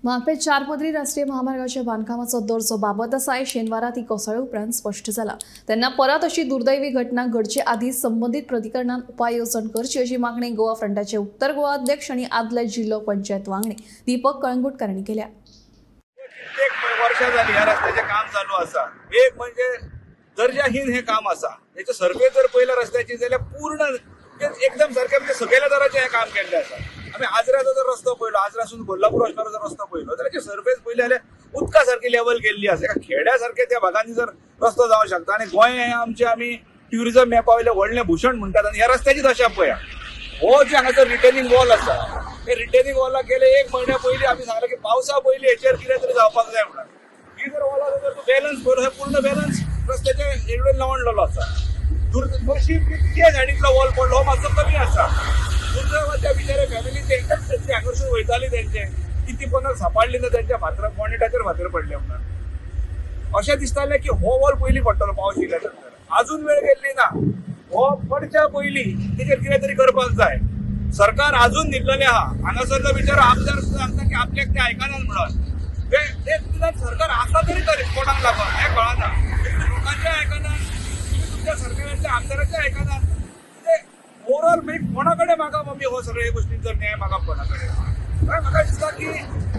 मालपें चारपदरी राष्ट्रीय महामार्गाच्या बांधकामाचो दर्जो बाबत आसा हे शेनवारा ती कोसळ्ळे उपरांत स्पश्ट जाला। तेन्ना परत अशी दुर्दैवी घटना घडचे आदी संबंधित प्राधिकरणान उपाय येवजण करची अशी मागणी गोवा फ्रंटाचे उत्तर गोवा अध्यक्ष आणि आदले जिल्हो पंचायत वांगडी दीपक कळंगुटकर यांनी केल्या। कित्येक वर्षां जाली ह्या रस्त्याचें काम चालू आसा। एक म्हणजे दर्जाहीन हे काम आसा। हेचो सर्वे जर पळयला रस्त्याची जाल्यार पूर्ण एकदम सारकें म्हणजे सकयल्या दराचें हें काम केल्लें आसा। आमी आजराचो जर रस्तो पळयलो, आजरासून कोल्हापूर वचपाचो जर रस्तो पळयलो जाल्यार सर्फेस पळयली जाल्यार उदका सारकी लेवल केल्ली आसा। एका खेड्या सारके त्या भागांनी जर रस्तो जावंक शकता आनी गोंय हें आमचें आमी ट्युरिजम मॅपा वयलें व्हडलें भूषण म्हणटात आनी ह्या रस्त्याची दशा पळया। हो जे हांगासर रिटेनिंग वॉल आसा, हे रिटेनिंग वॉलाक गेले एक म्हयन्या पयलीं आमी सांगलें की पावसा पयलीं हेचेर कितें तरी जावपाक जाय म्हणून। ही जर वॉलाचो जर बॅलन्स पळयलो, हे पूर्ण बॅलन्स रस्त्याचे हेडवेन लावणलेलो आसा। नशीब की त्या सायडींतलो वॉल पडलो हो मातसो कमी आसा। दुर्दैवान त्या बिचाऱ्या फॅमिली ते हांगासून वयताली तेंचे किती कोणाक सापडली ना, तेंच्या फातर बॉनेटाचेर फातर पडले म्हणून अशें दिसतालें की हो वॉल पयलीं पडटलो पावस येयल्या नंतर। आजून वेळ गेल्ली ना, हो पडच्या पयलीं तेचेर कितें तरी करपाक जाय। सरकार आजून न्हिदलेलें आहा। हांगासरलो बिचारो आमदार सुद्दां सांगता की आपल्याक ते आयकनात म्हणून। ते सरकार आसा तरी तरी कोणाक लागून हें कळना, लोकांचें आयकनात, तुमी तुमच्या सरकाराच्या आमदाराचें आयकनात। ओवरऑल म्हणजे कोणा कडेन मागप आमी हो सगळे गोष्टींचो न्याय मागप कोणा कडेन? म्हाका दिसता की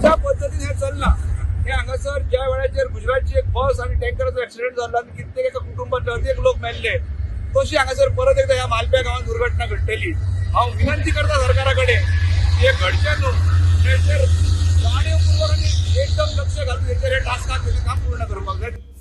ज्या पद्दतीन हें चल्लां हें हांगासर ज्या वेळाचेर गुजरातची एक बस आनी टँकराचो एक्सिडंट जाल्लो आनी कित्येक एका कुटुंबांतले अर्देक लोक मेल्ले, तशी हांगासर परत एकदा ह्या मालप्या गांवांत दुर्घटना घडटली। हांव विनंती करता सरकारा कडेन की हें घडचें न्हू, हेचेर जाणीवपूर्वक आनी एकदम लक्ष घालून हेचेर हे टास्काक काम पूर्ण करपाक जाय।